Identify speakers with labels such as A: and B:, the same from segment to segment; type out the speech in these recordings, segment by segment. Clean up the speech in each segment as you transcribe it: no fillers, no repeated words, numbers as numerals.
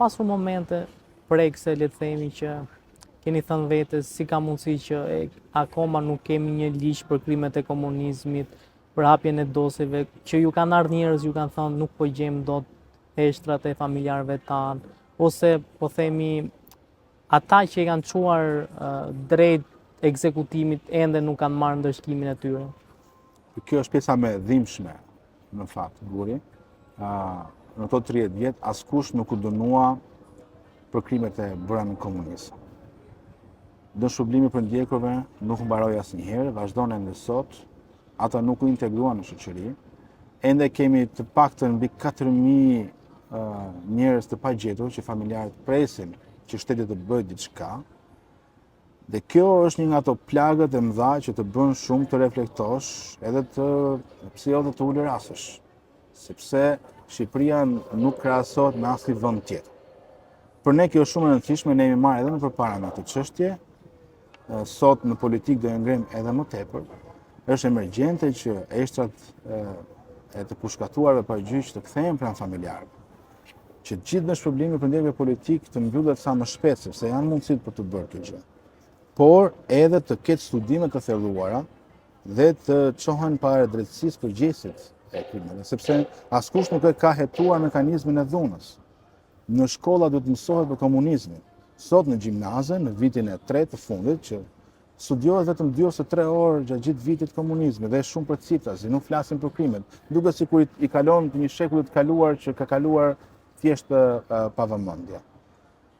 A: Pasur momente prekëse, le të themi që keni thënë vetes si ka mundësi që e, akoma nuk kemi një ligj për krimet e komunizmit, për hapjen e dosjeve, që ju kanë ardhur njerëz, ju kanë thënë nuk po gjejmë dot eshtrat e familjarëve tanë, ose po themi ata që i kanë çuar drejt ekzekutimit ende nuk kanë marrë ndëshkimin e
B: tyre. Kjo është pjesa më e dhimbshme në fakt, Guri. Në këto 30 vjet askush nuk u dënua për krimet e bëra në komunizëm. Dëmshpërblimi i përndjekurve nuk mbaroi asnjëherë, vazhdon ende sot. Ata nuk u integruan në shoqëri. Ende kemi të paktën mbi 4000 njerëz të pagjetur që familjarët presin që shteti të bëjë diçka. Dhe kjo është një nga ato plagët e mëdha që të bën shumë të reflektosh edhe të pse jo dhe të ulërasësh. Sepse Shqipëria nuk krahasohet me asnjë vend tjetër. Për ne kjo është shumë e rëndësishme, ne jemi marrë edhe më përpara me këtë çështje. Sot në politikë do e ngremë edhe më tepër. Është emergjente që eshtrat e të pushkatuarve pa gjyq të kthehen pranë familjarëve. Që gjithë dëmshpërblimi i përndjekurve politikë të mbyllet sa më shpejt, sepse janë mundësitë për të bërë këtë gjë. Por edhe të ketë studime të thelluara dhe të çohen para drejtësisë përgjegjësit e krimeve, sepse askush nuk e ka hetuar mekanizmin e dhunës. Në shkolla duhet të mësohet për komunizmin. Sot në gjimnaze, në vitin e tretë të fundit, që Studiohet vetëm 2 ose 3 orë gjatë gjithë vitit komunizmi dhe shumë përciptazi, nuk flasim për krimet. Duket sikur i kalon të një shekulli të kaluar që ka kaluar thjesht pa vëmendje.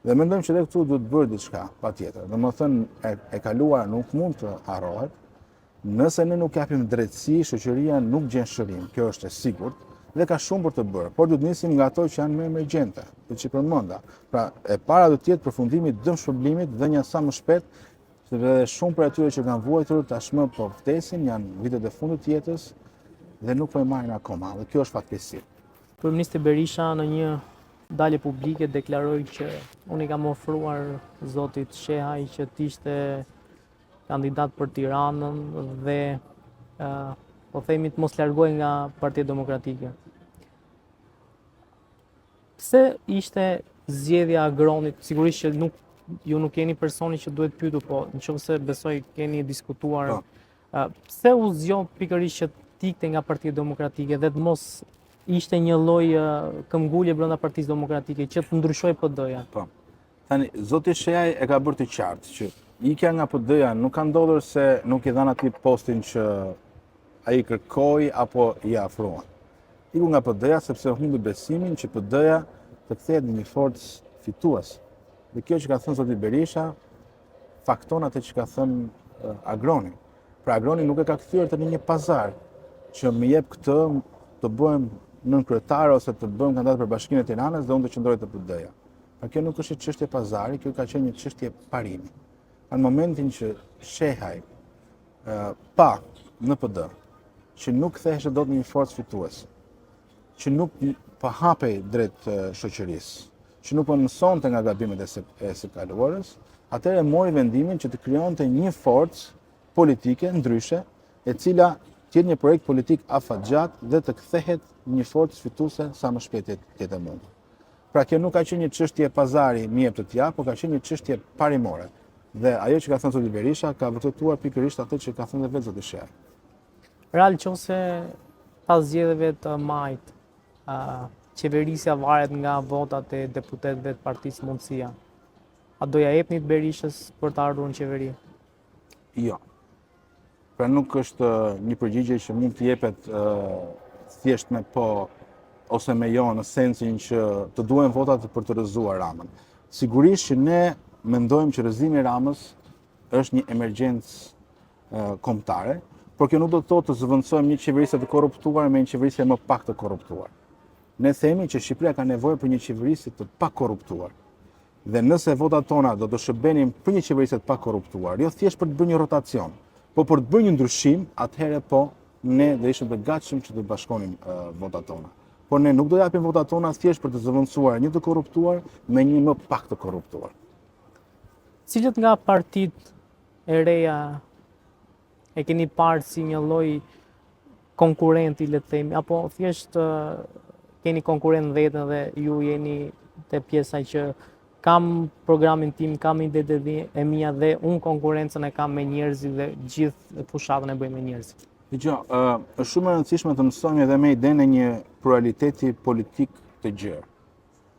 B: Dhe mendojmë që edhe këtu duhet bërë diçka, patjetër. Domethënë, e, e kaluara nuk mund të harrohet. Nëse ne nuk japim drejtësi, shoqëria nuk gjen shërim, kjo është e sigurt, dhe ka shumë për të bërë, por duhet nisim nga ato që janë më emergjente, të që përmenda. Pra, e para do të jetë përfundimi i dëmshpërblimit, dhënia sa më shpejt Sepse edhe shumë prej atyre që kanë vuajtur tashmë po vdesin, janë vitet e fundit të jetës dhe nuk po e marrin akoma dhe kjo është fatkeqësi.
A: Kryeministri Berisha në një dalje publike deklaroi që unë i kam ofruar zotit Shehaj që të ishte kandidat për Tiranën dhe uh, po themi të mos largohej nga Partia Demokratike. Pse ishte zgjedhja e Agronit, sigurisht që nuk ju nuk jeni personi që duhet pyetur, po në qoftë se besoj keni diskutuar. Po. Pse u zgjodh pikërisht që të ikte nga Partia Demokratike dhe të mos ishte një lloj këmbgulje brenda Partisë Demokratike që të ndryshojë
B: PD-ja? Po. Tani zoti Shehaj e ka bërë të qartë që ikja nga PD-ja nuk ka ndodhur se nuk i dhanë atij postin që ai kërkoi apo i afruan. Iku nga PD-ja sepse humbi besimin që PD-ja të kthehet në një forcë fituese. Dhe kjo që ka thënë zoti Berisha fakton atë që ka thënë Agroni. Pra Agroni nuk e ka kthyer të në një pazar që më jep këtë të bëhem nënkryetar ose të bëhem kandidat për Bashkinë e Tiranës dhe unë të qëndroj te PD-ja. Pra kjo nuk është një çështje pazari, kjo ka qenë një çështje parimi. Në momentin që Shehaj pa në PD, që nuk ktheheshe dot në një forcë fituese, që nuk po hapej drejt shoqërisë, që nuk po mësonte nga gabimet e së, e së kaluarës, atëherë mori vendimin që të krijonte një forcë politike ndryshe, e cila të jetë një projekt politik afatgjatë dhe të kthehet një forcë fituese sa më shpejt të jetë e mundur. Pra kjo nuk ka qenë një çështje pazari më jep të të jap, por ka qenë një çështje parimore. Dhe ajo që ka thënë zoti Berisha ka vërtetuar pikërisht atë që ka thënë dhe vetë zoti
A: Shehaj. Real qoftë se pas zgjedhjeve të majit, qeverisja varet nga votat e deputetëve të partisë Mundësia. A do ja jepnit Berishës për të ardhur në qeveri?
B: Jo. Pra nuk është një përgjigje që mund të jepet thjesht me po ose me jo në sensin që të duhen votat për të rrëzuar Ramën. Sigurisht që ne mendojmë që rrëzimi i Ramës është një emergjencë kombëtare, por kjo nuk do të thotë të zëvendësojmë një qeverisje të korruptuar me një qeverisje më pak të korruptuar. Ne themi që Shqipëria ka nevojë për një qeverisje të pakorruptuar. Dhe nëse votat tona do të shërbenin për një qeverisje të pakorruptuar, jo thjesht për të bërë një rotacion, po për të bërë një ndryshim, atëherë po ne do ishim të gatshëm që të bashkonim votat tona. Por ne nuk do japim votat tona thjesht për të zëvendësuar një të korruptuar me një më pak të korruptuar.
A: Cilët nga partitë e reja e keni parë si një lloj konkurrenti, le të themi, apo thjesht keni konkurrent veten dhe ju jeni te pjesa që kam programin tim, kam idetë e mia dhe unë konkurrencën e kam me njerëzit dhe gjithë fushatën e bëj me
B: njerëzit. Dëgjo, është shumë e rëndësishme të mësojmë edhe me idenë e një pluraliteti politik të gjerë.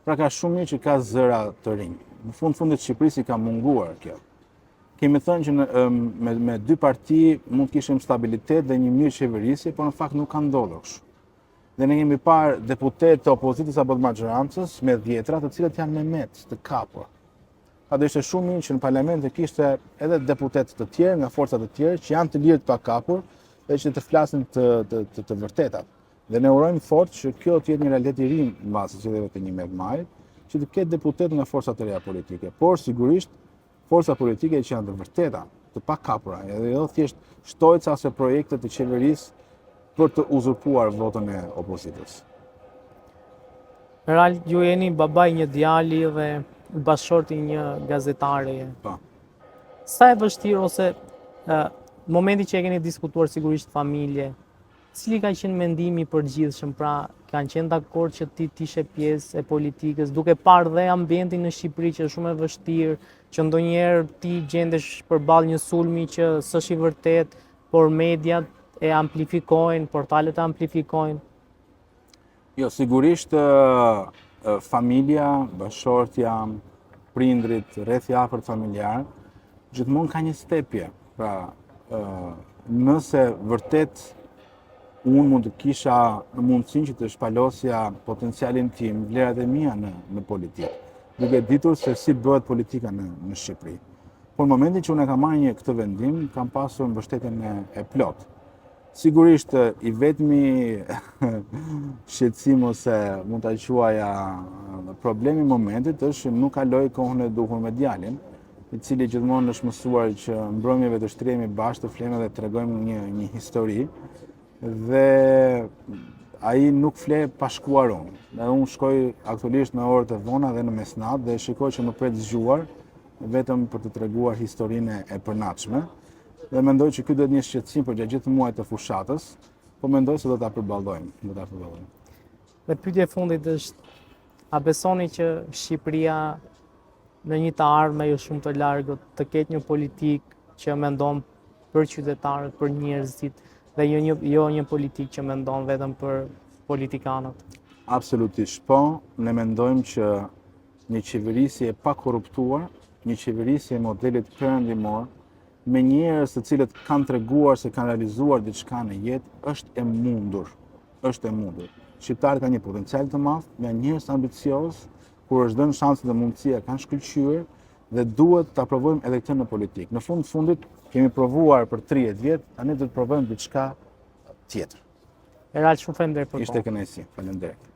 B: Pra ka shumë mirë që ka zëra të rinj. Në fund fundit Shqipërisë i ka munguar kjo. Kemi thënë që në, me, me dy parti mund të kishim stabilitet dhe një mirëqeverisje, por në fakt nuk ka ndodhur kështu. Dhe ne kemi parë deputetë të opozitës apo të maxhorancës me dhjetra të cilët janë memecë, të kapur. Pra do ishte shumë mirë që në parlament të kishte edhe deputetë të tjerë nga forca të tjerë që janë të lirë të pakapur dhe që të flasin të, të, të, të vërtetat. Dhe ne urojmë fort që kjo të jetë një realitet i ri mbas zgjedhjeve të 11 majit, që të ketë deputetë nga forca të reja politike, por sigurisht forca politike që janë të vërteta, të pakapura, edhe jo thjesht shtojca ose projekte të qeverisë për të uzurpuar votën e opozitës.
A: Erald, ju jeni baba i një djali dhe bashkëshort i një gazetareje.
B: Po.
A: Sa e vështirë ose në momentin që e keni diskutuar sigurisht familje, Cili ka qenë mendimi i përgjithshëm, pra kanë qenë dakord që ti të ishe pjesë e politikës, duke parë dhe ambientin në Shqipëri që është shumë e vështirë, që ndonjëherë ti gjendesh përballë një sulmi që s'është i vërtetë, por mediat e amplifikojnë, portalet e amplifikojnë.
B: Jo, sigurisht familja, bashkëshortja, prindrit, rrethi i afërt familjar, gjithmonë ka një stepje. Pra, nëse vërtet unë mund të kisha mundësinë që të shpalosja potencialin tim, vlerat e mia në, në politikë, duke ditur se si bëhet politika në, në Shqipëri. Por në momentin që unë e kam marrë një këtë vendim, kam pasur mbështetjen e, e plotë. Sigurisht, i vetmi shqetësim ose mund ta quaja problemi i momentit është që nuk kaloj kohën e duhur me djalin, i cili gjithmonë është mësuar që mbrëmjeve të shtrihemi bashkë të flemë dhe të tregojmë një një histori dhe ai nuk fle pa shkuar unë. Dhe unë shkoj aktualisht në orët e vona dhe në mesnatë dhe shikoj që më pret zgjuar vetëm për të treguar historinë e përnatshme. Dhe mendoj që ky do të jetë një shqetësim përgjatë gjithë muajit të fushatës, po mendoj se do ta përballojmë, do ta
A: përballojmë. Dhe pyetja e fundit është, a besoni që Shqipëria në një të ardhme jo shumë të largët të ketë një politikë që mendon për qytetarët, për njerëzit dhe jo një jo një politikë që mendon vetëm për politikanët?
B: Absolutisht po, ne mendojmë që një qeverisje e pakorruptuar, një qeverisje e modelit perëndimor, me njerëz të cilët kanë treguar se kanë realizuar diçka në jetë, është e mundur. Është e mundur. Shqiptarët kanë një potencial të madh, janë njerëz ambiciozë, kur është dhënë shansi dhe mundësia kanë shkëlqyer dhe duhet ta provojmë edhe këtë në politikë. Në fund të fundit kemi provuar për 30 vjet, tani do të provojmë diçka tjetër.
A: Erald, shumë faleminderit
B: për Ishte kënaqësi. Faleminderit.